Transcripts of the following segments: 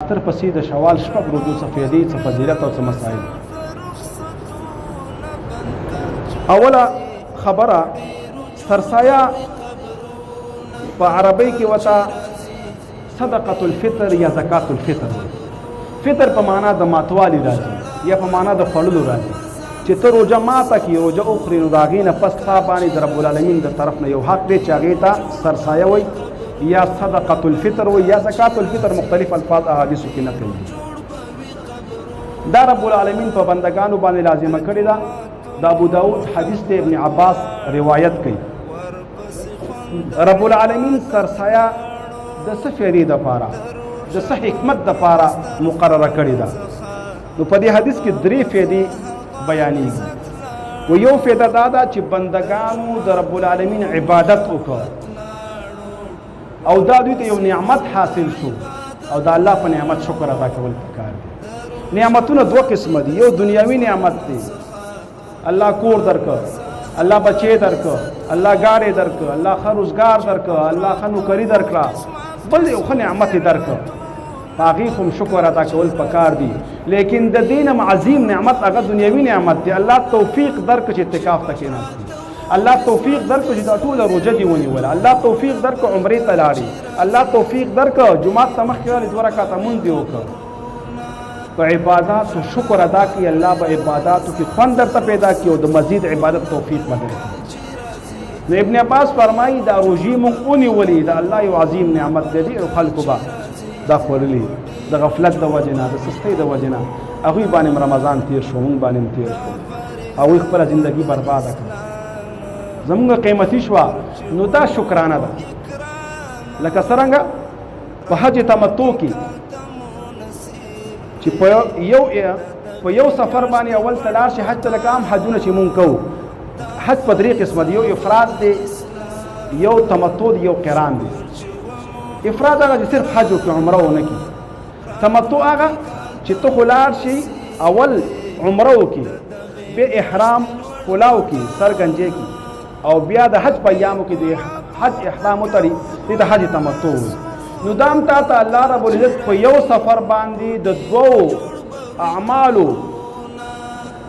اختر پسې د شوال شپږ روزو څه فایدې، څه فضیلت او څه مسایل. اوله خبره، سرسایه په عربۍ کې وته صدقه الفطر یا زکات الفطر. فطر په معنا د ماتوالي راځي یا په معنا د خوړلو راځي، چې ته روژه ماته کړي، روژه وخورې، نو د هغې نه پس تا باندې د رب العالمین د طرف نه یو حق دی چې هغې ته سرسایه وایي یا صدقه الفطر وایي یا زکات الفطر. مختلف الفاظ احادیثو کې نقل دي. دا رب العالمین په بندگانو باندې لازمه کړې ده. د ابو داود حدیث ته، ابن عباس روایت کوي. رب العالمین سرسایه د څه فیدې د پاره، د څه حکمت د پاره مقرره کړې ده؟ نو په دې حدیث کې درې فیدې بیانېږي. و یو فیده دا ده چې بندگانو د رب العالمین عبادت وکړ او دا دوی ته یو نعمت حاصل شو، او د الله په نعمت شکر ادا کول پکار دي. نعمتونه دوه قسمه دي. یو دنیوي نعمت دی، الله کور درک، الله بچی درک، الله ګاډی درک، الله ښه روزګار درک، الله ښه نوکري درکړه، بل یو ښه نعمت یې درک، په هغې خو هم شکر ادا کول پکار دي. لیکن د دې نه عظیم نعمت هغه دنیوي نعمت دی. الله توفیق درک چې اعتکاف ته کېناستي، الله توفیق درک چې دا ټوله روژه دې ونیوله، الله توفیق درک عمرې ته لاړې، الله توفیق درک جومات ته مخکې راغلې، دوه رکعته لمونځ دې وکړ. په عباداتو شکر ادا کړي، الله به عباداتو کې خوند درته پیدا کړي او د مزید عبادت توفیق به درکړي. نو ابن عباس فرمایي، دا روژې مونږ ونیولې، دا الله یو عظیم نعمت دی. ډېرو خلکو به دا خوړلي، د غفلت د وجې نه، د سستۍ د وجې نه، هغوی باندې رمضان تیر شو، مونږ باندې هم تیر شو. هغوی خپله زندګي برباده کړه، زمونږ قیمتي شوه. نو دا شکرانه ده. لکه څرنګه په حج تمتع کې چې په یو سفر باندې اول ته لاړ شي حج ته، لکه عام حجونه چې مونږ کوو. حج په درې قسمه دی: یو افراد دی، یو تمتع دی، یو قران دی. افراد هغه چې صرف حج وکړي، عمره ونه کړي. تمتع هغه چې ته خو لاړ شي، اول عمره وکړي، بیا احرام کلاو کړي، سر ګنجې کړي او بیا د حج په ایامو کې د حج احرام وتړي، دې ته حج تمتع وایي. نو دا هم تا ته الله رب العزت په یو سفر باندې د دوو اعمالو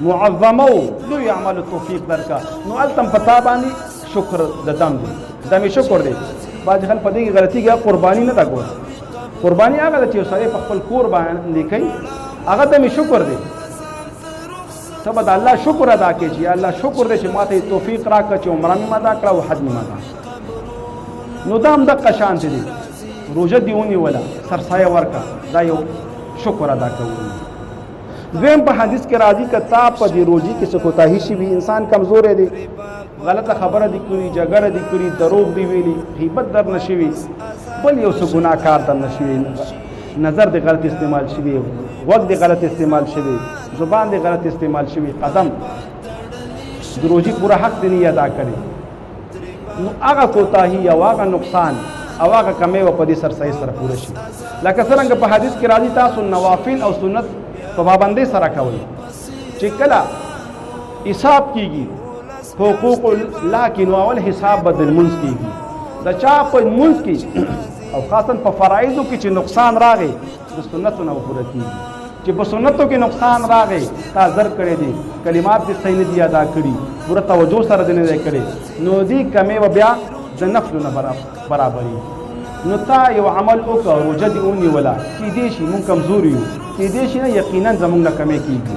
معظمو لوی اعمالو توفیق درکا، نو هلته په تا باندې شکر د دم دی، دم شکر دی. بعضې خلک په دې کې غلطي کوي. قرباني نه ده. ګوره، قرباني هغه ده چې یو سړی په خپل کور باندې کوي، هغه دم شکر دی. ته به د الله شکر ادا کړې چې الله شکر دی چې ماته یې توفیق راکړ چې عمره مې ادا کړه او حج مې ادا. نو دا هم دقه شان دی. روژه دې ونیوله، سرسایه ورکړه، دا یو شکر ادا کول. دویم، په حدیث کې راځي که تا په دې روژې کې څه کوتاهي شوي، انسان کمزوری دی، غلطه خبره دې کړي، جګړه دې کړي، دروغ دې ویلي، غیبت در نه شوي، بل یو څه ګناه کار در نه شوي، نظر دې غلط استعمال شوي، غوږ دې غلط استعمال شوي، زبان دې غلط استعمال شوي، قدم د روژې پوره حق دې نه ادا کړی، نو هغه کوتاهي او هغه نقصان او هغه کمی به په دې سرسایې سره پوره شي. لکه څرنګه په حدیث کې راځي، تاسو نوافل او سنت په پابندۍ سره کوئ، چې کله حساب کیږي حقوق الله کې، نو اول حساب به د لمونځ کیږي. د چا په لمونځ کې او خاصا په فرایضو کې چې نقصان راغی، د سنتو نه پوره کیږي. چې په سنتو کې نقصان راغی، تا زر کړی دی، کلمات دې صحیح نه دي ادا کړي، پوره توجه سره دې نه دی کړی، نو دې کمې به بیا د نفلو نه برابري. نو تا یو عمل وکړ، روژه دې ونیوله، کیدی شي مونږ کمزوري یو، کیدی شي نه، یقینا زمونږ نه کمې کیږي،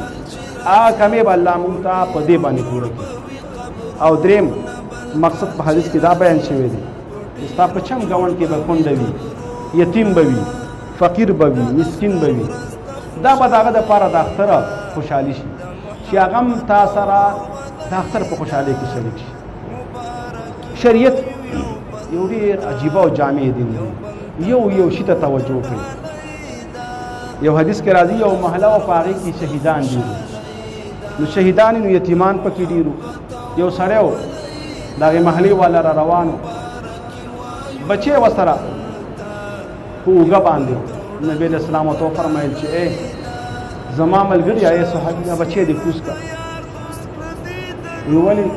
هغه کمې به الله مونږ ته په دې باندې پوره کړي. او دریم مقصد په حدیث کې دا بیان شوی دی چې ستا په چم ګاونډ کې به کونډه وي، یتیم به وي، فقیر به وي، مسکین به وي، دا به د هغه دپاره د اختر خوشحالي شي چې هغه هم تا سره د اختر په خوشحالۍ کې شریک شي. شریعت یو ډېر عجیبه او جامع دین دی، یو یو شي ته توجه کوي. یو حدیث کې راځي، یو محله او په هغې کې شهیدان ډېر، نو شهیدان نو یتیمان پکې ډېر. یو سړی و، د هغې محلې والا را روان و، بچی وسره په اوږه باندې. نبی علیہ السلام ورته وفرمایل چې ای زما ملګری، ای صحابي، دا بچی دې کوز کړه. وی ولې؟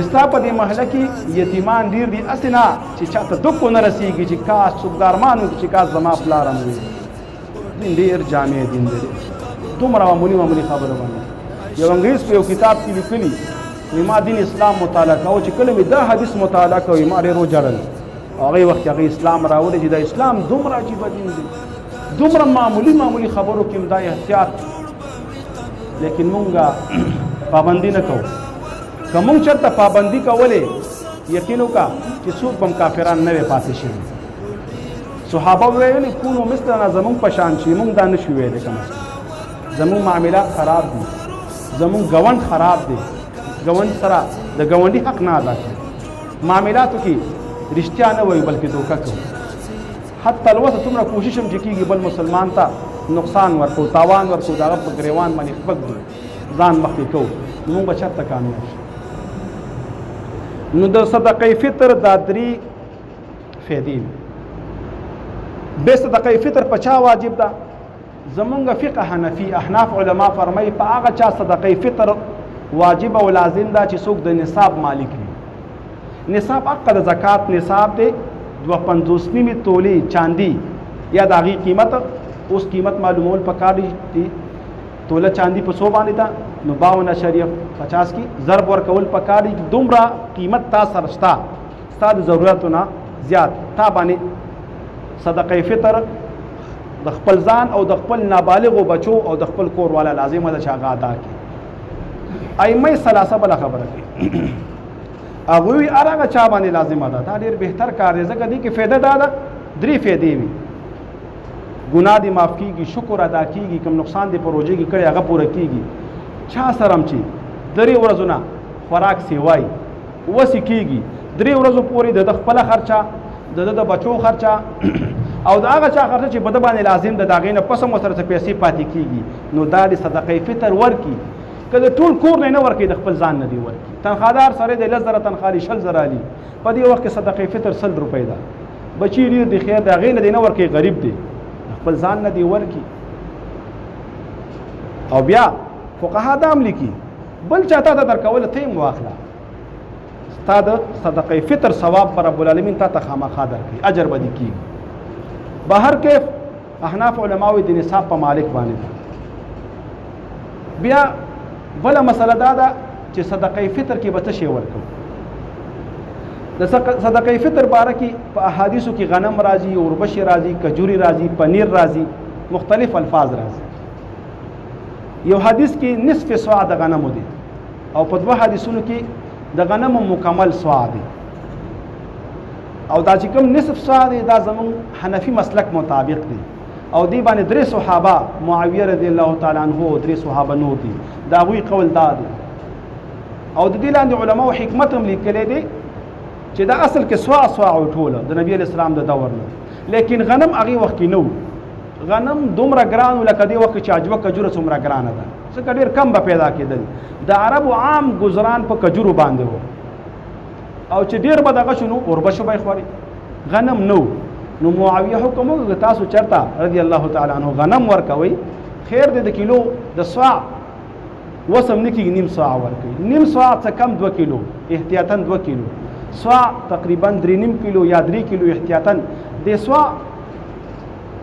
ستا په دې محله کې یتیمان ډېر دي، هسې نه چې چاته دک ونه رسېږي چې کاش څوک دا ارمان وکړي چې کاش زما پلار هم وي. دین ډېر جامع دین دی، دومره معمولي معمولي خبره باندې. یو انګریز په یو کتاب کې لیکلي، ما دین اسلام مطالعه کاوه، چې کله مې دا حدیث مطالعه کوي ما ډېر وژړل. هغې وخت کې هغه اسلام راوړی چې دا اسلام دومره عجیبه دین دی، دومره معمولي معمولي خبرو کې هم دا احتیاط. لیکن مونږه پابندي نه کوو. که مونږ چېرته پابندي کولې، یقین وکړه چې څوک به هم کافران نه وی پاتې شوي. صحابه ویلي کونو مثلنا، زمونږ په شان شي، مونږ دا نه شو ویلی. کم از کم زمونږ معاملات خراب دي، زمونږ ګاونډ خراب دی، ګاونډ سره د ګاونډي حق نه ادا کوي، معاملاتو کې رښتیا نه وایو بلکې دوکه کوو. حتی الوسه څومره کوشش هم چې کېږي بل مسلمان ته نقصان ورکوو، تاوان ورکوو، د هغه په ګریوان باندې خپک دو، ځان مخکې کوو، نو موږ به چېرته کامیاب شو؟ نو د صدقې فطر دا درې فایدې وي. بې صدقې فطر په چا واجب ده؟ زمونږ فقه حنفي احناف علما فرمایي په هغه چا صدقې فطر واجب او لازم ده چې څوک د نصاب مالک وي. نصاب حق د زکات نصاب دی 2.50 نیمې تولې چاندي یا د هغې قیمت. اوس قیمت معلومول پکار دي چې توله چاندي په څو باندې ده، نو 52.50 کې ضرب ورکول پکار دي چې دومره قیمت تا سره شته، ستا د ضرورتو نه زیات تا باندې صدقه فطر د خپل ځان او د خپل نابالغو بچو او د خپل کور والا لازمه ده چې هغه ادا کړي. ائمه ثلاثه بله خبره کوي، هغوی هر هغه چا باندې لازمه ده. دا ډېر بهتر کار دی، ځکه دې کې فایده دا ده، درې فایدې وي. ګناه دې معاف کېږي، شکر ادا کېږي، کوم نقصان دې په روژې کې کړی هغه پوره کېږي. چا سره هم چې درې ورځو نه خوراک سیوای وسې کېږي، درې ورځو پورې د ده خپله خرچه، د ده د بچو خرچه او د هغه چا خرچه چې په ده باندې لازم ده، د هغې نه پس هم ورسره څه پیسې پاتې کېږي، نو دا دې صدقې فطر ورکړي. که د ټول کور نه نه ورکوي، د خپل ځان نه دې ورکړي. تنخوادار سړی دی، 10,000 تنخوا لري، 20,000 لري، په دې وخت کې صدقې فطر 100 روپۍ ده. بچي ډېر دي، خیر د هغې نه دې نه ورکوي، غریب دی، د خپل ځان نه دې ورکړي. او بیا فقها دا هم لیکي، بل چا تا ته درکوله ته یې هم واخله، ستا د صدقې فطر ثواب به رب العالمین تا ته خامخا درکوي، اجر به دې کېږي. بهر کیف احناف علما وایي د نصاب په مالک باندې ده. بیا بله مسله دا ده چې صدقې فطر کې به څه شی ورکوو؟ د صدقې فطر باره کې په احادیثو کې غنم راځي، اوربشې راځي، کجوري راځي، پنیر راځي، مختلف الفاظ راځي. یو حدیث کې نصف صاع د غنمو دی او په دوه حدیثونو کې د غنمو مکمل صاع دی. او دا چې کوم نصف صاع دی دا زموږ حنفي مسلک مطابق دی، او دی باندې درې صحابه معاویه رضی الله تعالی عنه او درې صحابه نور دي، د هغوی قول دا دی. او د دې لاندې علماو حکمت هم لیکلی دی چې دا اصل کې صاع صاع ټوله د نبی علیه السلام د دور نه، لیکن غنم هغې وخت کې نه و. غنم دومره ګران و لکه دې وخت کې چې عجوه کجوره څومره ګرانه ده، ځکه ډېر کم به پیدا کېدل. د عربو عام ګزران په کجورو باندې و، او چې ډېر به دغه شو نو اوربشو به یې خوري، غنم نه و. نو معاویه حکم وکړ که تاسو چېرته رضی الله تعالی عنه غنم ورکوئ، خیر دی د کیلو د صاع وسم نه کېږي، نیم صاع ورکوي. نیم صاع څه کم 2 کیلو، احتیاطاً 2 کیلو، صاع تقریباً 3.5 کیلو یا 3 کیلو احتیاطاً. د صاع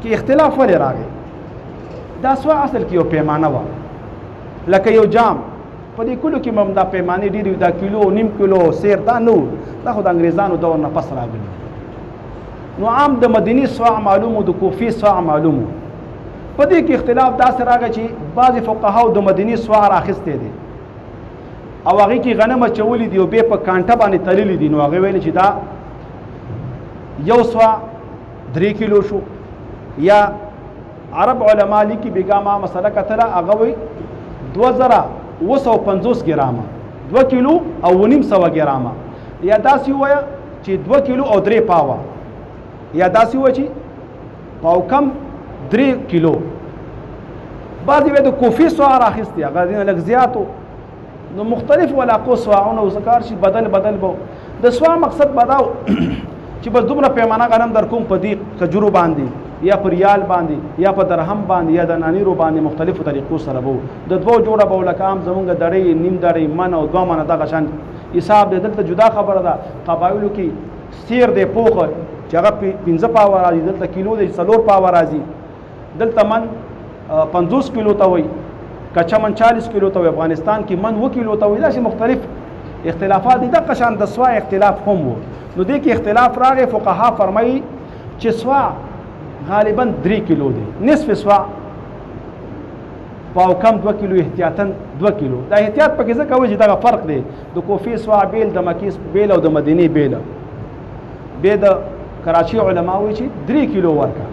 کې اختلاف ولې راغی؟ دا صاع اصل کې یو پیمانه وه، لکه یو جام. په دې کلو کې هم دا پیمانې ډېرې وي، دا کیلو، نیم کیلو، سیر دا نه و، دا خو د انګریزانو دور نه پس راغلي. نو عام د مدینې صاع معلوم و، د کوفې صاع معلوم و. په دې کې اختلاف داسې راغی چې بعضې فقهاو د مدینې صاع راخیستی دی او هغې کې غنم اچولي دي او بیا په کانټه باندې تللي دي، نو هغې ویل چې دا یو صاع 3 کیلو شو. یا عرب علما لیکي، بېګا ما مسله کتله، هغه وایي 2750 ګرامه، 2 کیلو او 950 ګرامه، یا داسې ووایه چې 2 کیلو او 3 پاوه، یا داسې ووایه چې پاو کم 3 کیلو. بعضې وایي د کوفې صاع راخیستې، هغه دې نه لږ زیات و. نو مختلف علاقو صاعونه اوس کار شي بدل بدل به. د صاع مقصد به دا و چې بس دومره پیمانه غنم در کوم په دې کجورو باندې یا په ریال باندې یا په درهم باندې یا د نانیرو باندې، مختلفو طریقو سره به و. د دوو جوړه به و، لکه عام زمونږ دړۍ، نیم دړۍ، من او 2 منه دغه شان حساب دی. دلته جدا خبره ده، قبایلو کې سیر دی پوخ چې هغه 5 پاوه راځي، دلته کیلو دی 4 پاوه راځي. دلته من 50 کیلو ته وایي، کچه من 40 کیلو ته وایي، افغانستان کې من 7 کیلو ته وایي. داسې مختلف اختلافات دي. دغه شان د سوا اختلاف هم وو. نو دې کې اختلاف راغی. فقها فرمایي چې سوا غالبا 3 کیلو دی، نصف سوا پاو کم 2 کیلو، احتیاطاً 2 کیلو. دا احتیاط پکې ځکه وایي چې دغه فرق دی، د کوفې سوا بیل، د مکې بیل او د مدینې بیل. بیا د کراچي علما وایي چې 3 کیلو ورکا،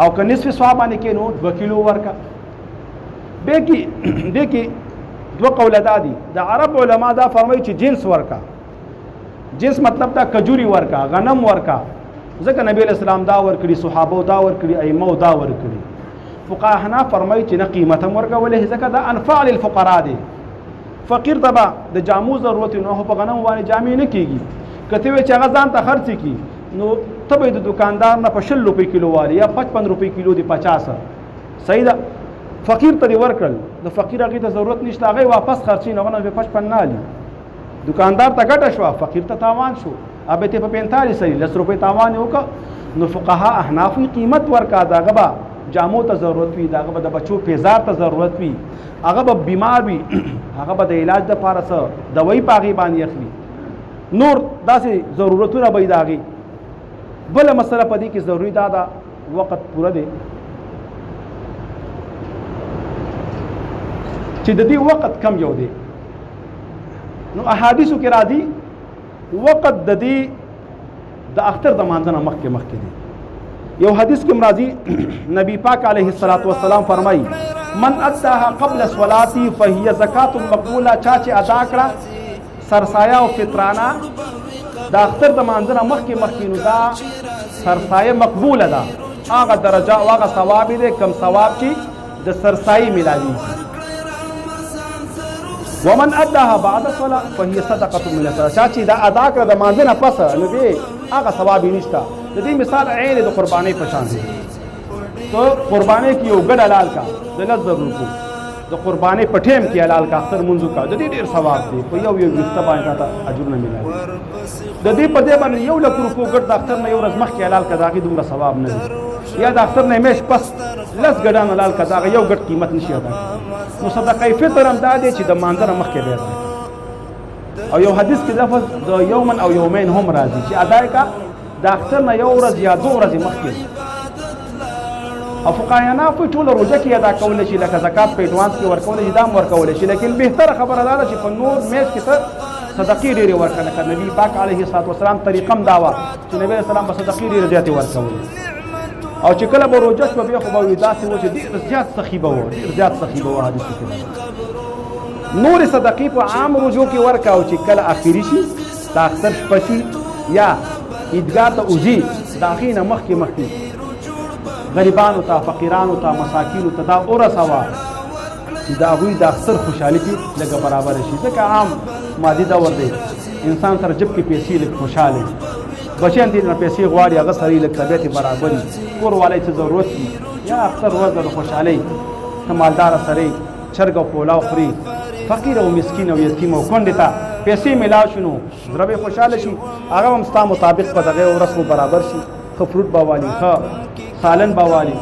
او که نصف سوا باندې کې نو 2 کیلو ورکا. بیا کې دې کې دوه قوله دا دي. د عرب علما دا فرمایي چې جنس ورکا، جنس مطلب دا کجوري ورکا، غنم ورکا، ځکه نبی علیہ السلام دا ورکړي، صحابه دا ورکړي، ائمه دا ورکړي. فقها احناف فرمایي چې نه قیمت هم ورکا، ولې؟ ځکه دا انفع للفقراء دی. فقیر ته به د جامو ضرورت نو په غنم باندې جامې نه کیږي. که ته وایې چې هغه ځان ته خرڅ کړي نو ته به د دکاندار نه په 20 روپۍ کیلو والي یا 55 روپۍ کیلو دی، 50. صحیح ده. فقیر ته دې ورکړل، د فقیر هغې ته ضرورت نشته، هغه یې واپس خرڅوي، نو هغه نه په 55 نه الي. دکاندار ته ګټه شوه، فقیر ته تاوان شو، هغه ته په 45 سړي 10 روپۍ تاوان یې وکړ. نو فقها احناف یې قیمت ورکړه، د هغه به جامو ته ضرورت وي، د هغه به د بچو پیزار ته ضرورت وي، هغه به بیمار وي، هغه به د علاج دپاره څه دوایي په هغې باندې اخلي، نور داسې ضرورتونه به یې د هغې. بله مسله په دې کې ضروري دا ده، وخت پوره دی، چې د دې وخت کم یو دی. نو احادیثو کې راځي وخت د دې د اختر د مانځه نه مخکې مخکې دی. یو حدیث کې راځي نبی پاک علیه الصلاة والسلام فرمایي من اداها قبل الصلاة فهي زکات مقبوله. چا چې ادا کړه سرسایه او فطرانه د اختر د مانځه نه مخکې مخکې، نو دا سرسایه مقبوله ده، هغه درجه او هغه ثواب دی کم ثواب چې د سرسایې ملاویږي. ومن اداها بعد الصلاة فهي صدقة من الصدقة. چا چې دا ادا کړه د مانځه نه پس نو دې هغه ثواب یې نشته. د دې مثال عین د قربانۍ په شان دی. ته قربانۍ کې یو ګډ حلال کا د 10,000 روپو، د قربانۍ په ټیم کې حلال کا، اختر مونځ وکړه، د دې ډېر ثواب دی، په یو یو ویښته باندې تا ته اجرونه ملاوي. د دې په دې باندې 1 لک روپو ګډ د اختر نه یو ورځ مخکې حلال کا، د هغې دومره ثواب نه دی. یا د اختر نه میاشت پس 10 ګډان حلال کا، د هغه یو ګډ قیمت نشي ادا کړی. نو صدقه فطر هم دا دی چې د مانځه نه مخکې بیا ادا. او یو حدیث کې لفظ د یومن او یومین هم راځي چې ادا کا د اختر نه یو ورځ یا 2 ورځې مخکې. او فقهای احناف ټول روزه کې ادا کول شي، لکه زکات په اډوانس کې ورکول شي، دا هم ورکول شي. لیکن بهتره خبره دا ده چې په نور میاشت کې ته صدقې ډېرې ورکړه، لکه نبی پاک علیه الصلاة والسلام طریقه هم دا وه چې نبی علیه السلام به صدقې ډېرې زیاتې ورکولې. او چې کله به روژه شوه بیا خو به وي داسې و چې ډېر زیات سخي به و، ډېر زیات سخي به و. حدیثو کې نورې صدقې په عام روژو کې ورکړه، او چې کله اخري شي، د اختر شپه شي یا عیدګاه ته وځي، د هغې نه مخکې مخکې غریبانو ته، فقیرانو ته، مساکینو ته دا ورسوه چې د هغوی د اختر خوشحالي کې لږه برابره شي. ځکه عام مادي دور دی، انسان سره جب کې پیسې لږ خوشحاله وي، بچیان دې نه پیسې غواړي، هغه سره یې لږ طبیعت یې برابر وي، کور والا یې څه ضرورت وي، یا اختر ورځ ده د خوشحالۍ، ته مالداره سړی چرګ او پولاو خوري، فقیر او مسکین او یتیم او کونډې ته پیسې ملاو شي نو زړه به یې خوشحاله شي، هغه هم ستا مطابق په دغه رسمو برابر شي. ښه فروټ به والي، ښه سالن به والي،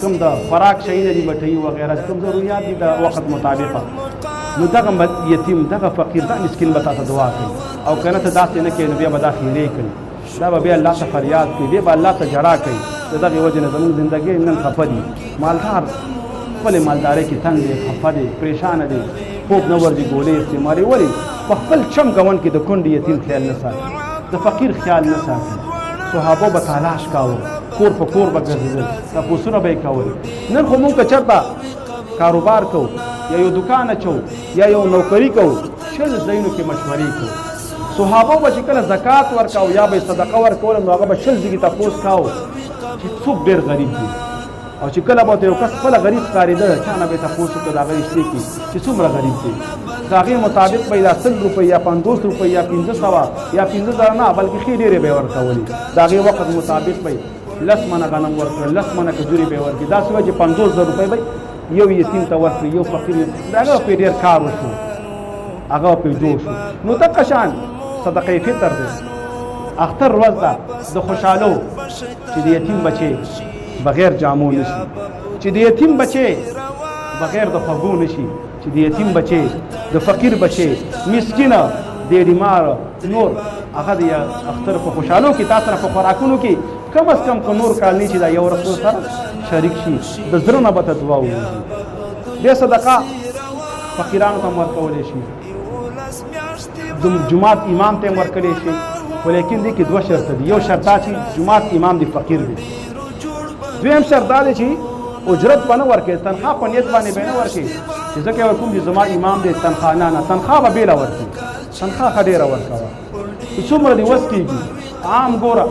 کوم د خوراک شیونه دي، مټۍ وغیره، کوم ضروریات دي د وخت مطابق. نو دغه یتیم، دغه فقیر، دا مسکین به تاته دعا کوي. او که نه ته داسې نه کوې نو بیا به دا خیرې کوي، دا به بیا الله ته فریاد کوي، بیا به الله ته ژړا کوي. د دغې وجې نه زموږ زندګۍ نن خفه دي. مالدار خپلې مالدارۍ کې تنګ دی، خفه دی، پریشانه دی، خوب نه ورځي، ګولۍ استعمالوي. ولې؟ په خپل چم ګون کې د کونډې یتیم خیال نه ساتي، د فقیر خیال نه ساتي. صحابو به تلاش کاوه، کور په کور به ګرځېدل، تپوسونه به یې کول. نن خو مونږ که چېرته کاروبار کوو یا یو دکان اچوو یا یو نوکري کوو، 20 ځایونو کې مشورې کوو. صحابو به چې کله زکات ورکاو یا به یې صدقه ورکوله، نو هغه به 20 ځای تپوس کاوه چې څوک ډېر غریب دی. او چې کله به ورته یو کس خپله غریب ښکارېده، چا نه به یې تپوس وکړ د هغه رشتې کې چې څومره غریب دی، د هغې مطابق به یې دا 100 روپۍ یا 50 روپۍ یا 500 یا 5000 نه بلکې ښې ډېرې به یې ورکولې. د هغې وخت مطابق به یې 10 منه غنم ورکړل، 10 منه کجورې به یې ورکړې. داسې وه چې 50,000 روپۍ به یو یتیم ته ورکړي، یو فقیر، د هغه پرې ډېر کار وشو، هغه پرې جوړ شو. نو دقه شان صدقه فطر دی، اختر ورځ ده د خوشحالو چې د یتیم بچی بغیر جامو نشي، چې د یتیم بچی بغیر د خوږو نشي، چې د یتیم بچی، د فقیر بچی، مسکینه، د بیمار نور هغه د اختر په خوشحالو کې تا سره په خوراکونو کې کم از کم که نور کال نه چې دا یو ورځ سره شریک شي، د زړه نه به ته دعا ووځي. بیا صدقه فقیرانو ته هم ورکولی شي، د جومات امام ته هم ورکولی شي، خو لیکن دې کې دوه شرطه دي. یو شرط دا چې جومات امام دی فقیر دی، دویم شرط دا دی چې اجرت به نه ورکوې، تنخوا په نیت باندې به نه ورکوې چې ځکه یې ورکوم چې زما امام دی تنخوا، نه نه، تنخوا به بېله ورکړي، تنخوا ښه ډېره ورکوه چې څومره دې وس کېږي. عام ګوره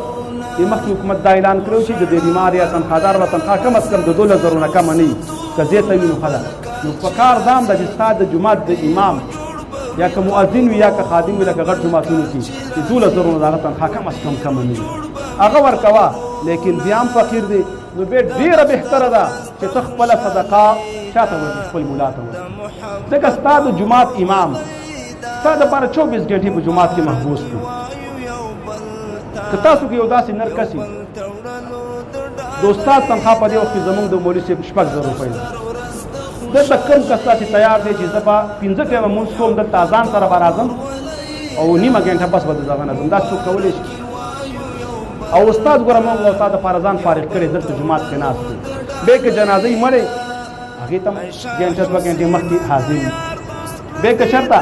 د مخکې حکومت دا اعلان کړی چې د دې بیمار یا تنخوادار به تنخوا کم از کم د 12,000 نه کمه نه وي، که زیاته وي نو ښه ده. نو په کار دا هم ده چې ستا د جومات د امام یا که مؤذن وي یا که خادم وي، لکه غټ جوماتونو کې چې 12,000 نه د هغه تنخوا کم از کم کمه نه وي، هغه ورکوه. لیکن بیا هم فقیر دی، نو بیا ډېره بهتره ده چې ته خپله صدقه چا ته ورکړې؟ خپل ملا ته ورکړې، ځکه ستا د جومات امام ستا دپاره 24 ګنټې په جومات کې محبوس دی. که تاسو کې یو داسې نر کس د استاد تنخوا په دې وخت کې زمونږ د مولوي صاحب 6,000 روپۍ ده، دلته کوم کس داسې تیار دی چې زه به 5 ټایمه لمونځ کوم، دلته اذان سره به راځم او نیمه ګنټه پس به د دغه نه ځم، دا څوک کولی شي؟ او استاد ګوره موږ او تا دپاره ځان فارغ کړی، دلته جومات کې ناست دی، بیا که جنازه یې مړی هغې ته هم ګنټه دوه ګنټې مخکې حاضر وي، بیا که چېرته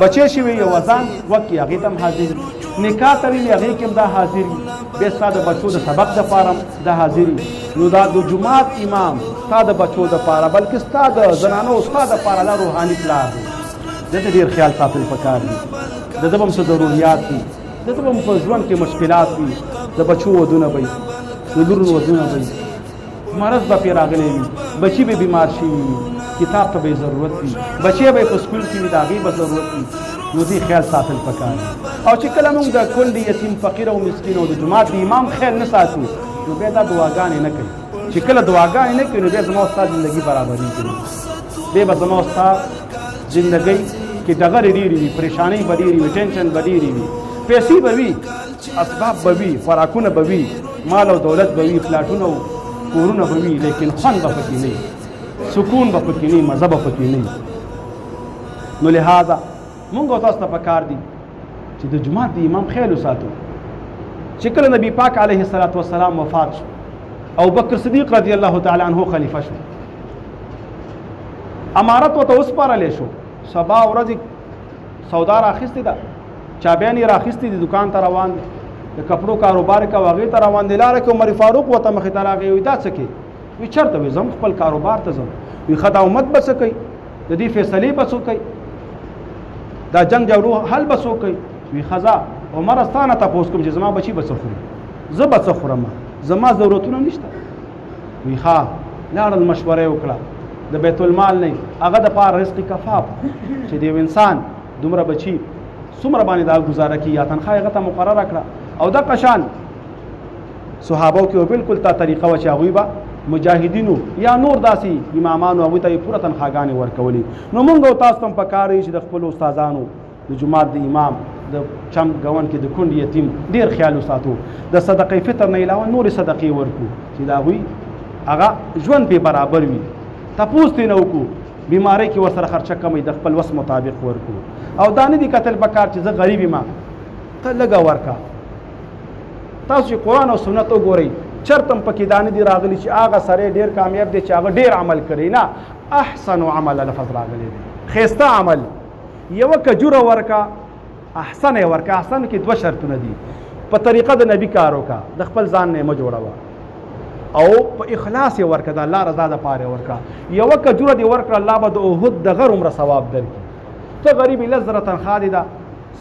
بچی شوی یو اذان وکړي هغې ته هم حاضر وي، نکاح تړلې هغې کې هم دا حاضر وي، بیا ستا د بچو د سبق دپاره هم دا حاضر وي. نو دا د جومات امام ستا د بچو دپاره، بلکې ستا د زنانو ستا دپاره دا روحاني پلار دی، د ده ډېر خیال ساتل پکار دي. د ده به هم څه ضروریات وي، د ده به هم په ژوند کې مشکلات وي، د بچو ودونه به وي، د لورو ودونه به وي، مرض به پرې راغلی وي، بچي به بیمار شوي وي، کتاب ته به یې ضرورت وي، بچی به یې په سکول کې وي، د هغې به ضرورت وي. نو دې خیال ساتل پکار دي. او چې کله موږ د کونډې، یتیم، فقیر او مسکین او د جومات د امام خیال نه ساتو، نو بیا دا دعاګانې نه کوي. چې کله دعاګانې نه کوي، نو بیا زما او ستا زندګي برابرېږي نه، بیا به زما او ستا زندګۍ کې ډغرې ډېرې وي، پریشانۍ به ډېرې وي، ټینشن به ډېرې وي، پیسې به وي، اسباب به وي، خوراکونه به وي، مال او دولت به وي، پلاټونه او کورونه به وي، لیکن خوند به پکې نه وي، سکون به پکې نه وي، مزه به پکې نه وي. نو لهذا مونږ او تاسو ته پکار دي چې د جومات د امام خیال وساتو. چې کله نبی پاک علیه الصلاة والسلام وفات شو، او بکر صدیق رضی الله تعالی عنہ خلیفہ شو، امارت ورته وسپارلی شو. سبا ورځ سودا راخیستې ده، چابیان یې راخیستې دي، دکان ته روان دي، د کپړو کاروبار کوي، هغې ته روان دي. لاره کې عمر فاروق ورته مخې ته راغی، وایي دا څه کوې؟ وایي چېرته؟ وایي ځم خپل کاروبار ته ځم. وایي ښه دا امت به څه کوي؟ د دې فیصلې به څوک کوي؟ دا جنګ جګړو حل به څوک کوي؟ وایي ښه ځه عمره ستا نه تپوس کوم چې زما بچي به څه خوري، زه به څه خورم، زما ضرورتونه نشته. وایي ښه، لاړل مشوره یې وکړه، د بیت المال نه هغه دپاره رزق کفاف چې د یو انسان دومره بچي څومره باندې دا ګزاره کوي، یا تنخوا یې هغه ته مقرره کړه. او دغه شان صحابو کې بالکل تا طریقه وه چې هغوی به مجاهدینو یا نور داسې امامانو هغوی ته یې پوره تنخواګانې ورکولې. نو مونږ او تاسو ته هم پکار دی چې د خپلو استادانو، د جومات د امام، د چم ګون کې د کونډ یتیم ډېر خیال وساتو، د صدقې فطر نه علاوه نورې صدقې ورکړو چې د هغوی هغه ژوند پې برابر وي، تپوس ترې نه وکړو، بیمارۍ کې ورسره خرچه کموي، د خپل وس مطابق ورکړو. او دا نه دي کتل پکار چې زه غریب یم، ته لږه ورکړه. تاسو چې قرآن او سنت وګورئ، چرته هم پکې دا نه دي راغلي چې هغه سړی ډېر کامیاب دی چې هغه ډېر عمل کړی، نه، احسن عمل لفظ راغلی دی، ښایسته عمل. یوه کجوره ورکه، احسن یې ورکه. احسن کې دوه شرطونه دي، په طریقه د نبی کار وکړه، د خپل ځان نه یې مه جوړوه، او په اخلاص یې ورکړه، د الله رضا دپاره یې ورکړه. یوه کجوره دې ورکړه، الله به د احد د غر عمره ثواب درکړي. ته غریب یې، 10,000 تنخوا دې ده،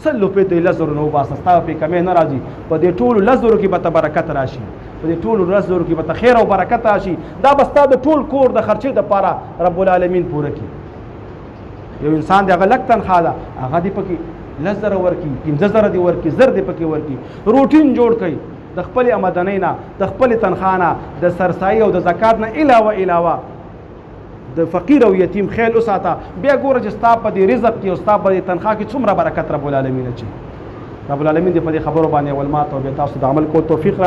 100 روپۍ ته یې 10,000 نه وباسه، ستا به پرې کمی نه راځي. په دې ټولو 10,000 کې به ته برکت راشي، په دې ټولو 10,000 کې به ته خیر او برکت راشي. دا به ستا د ټول کور د خرچې دپاره رب العالمین پوره کړي. یو انسان دی هغه لږ تنخوا ده، هغه دې پکې 10,000 ورکړي، 5,000 دې ورکړي، 1,000 دې پکې ورکړي، روټین جوړ کړي د خپلې آمدنۍ نه، د خپلې تنخوا نه، د سرسایي او د زکات نه علاوه د فقیر او یتیم خیال وساته. بیا ګوره چې ستا په دې رزق کې او ستا په دې تنخوا کې څومره برکت رب العالمین اچوي. رب العالمین دې په دې خبرو باندې اول ماته او بیا تاسو د عمل کولو توفیق را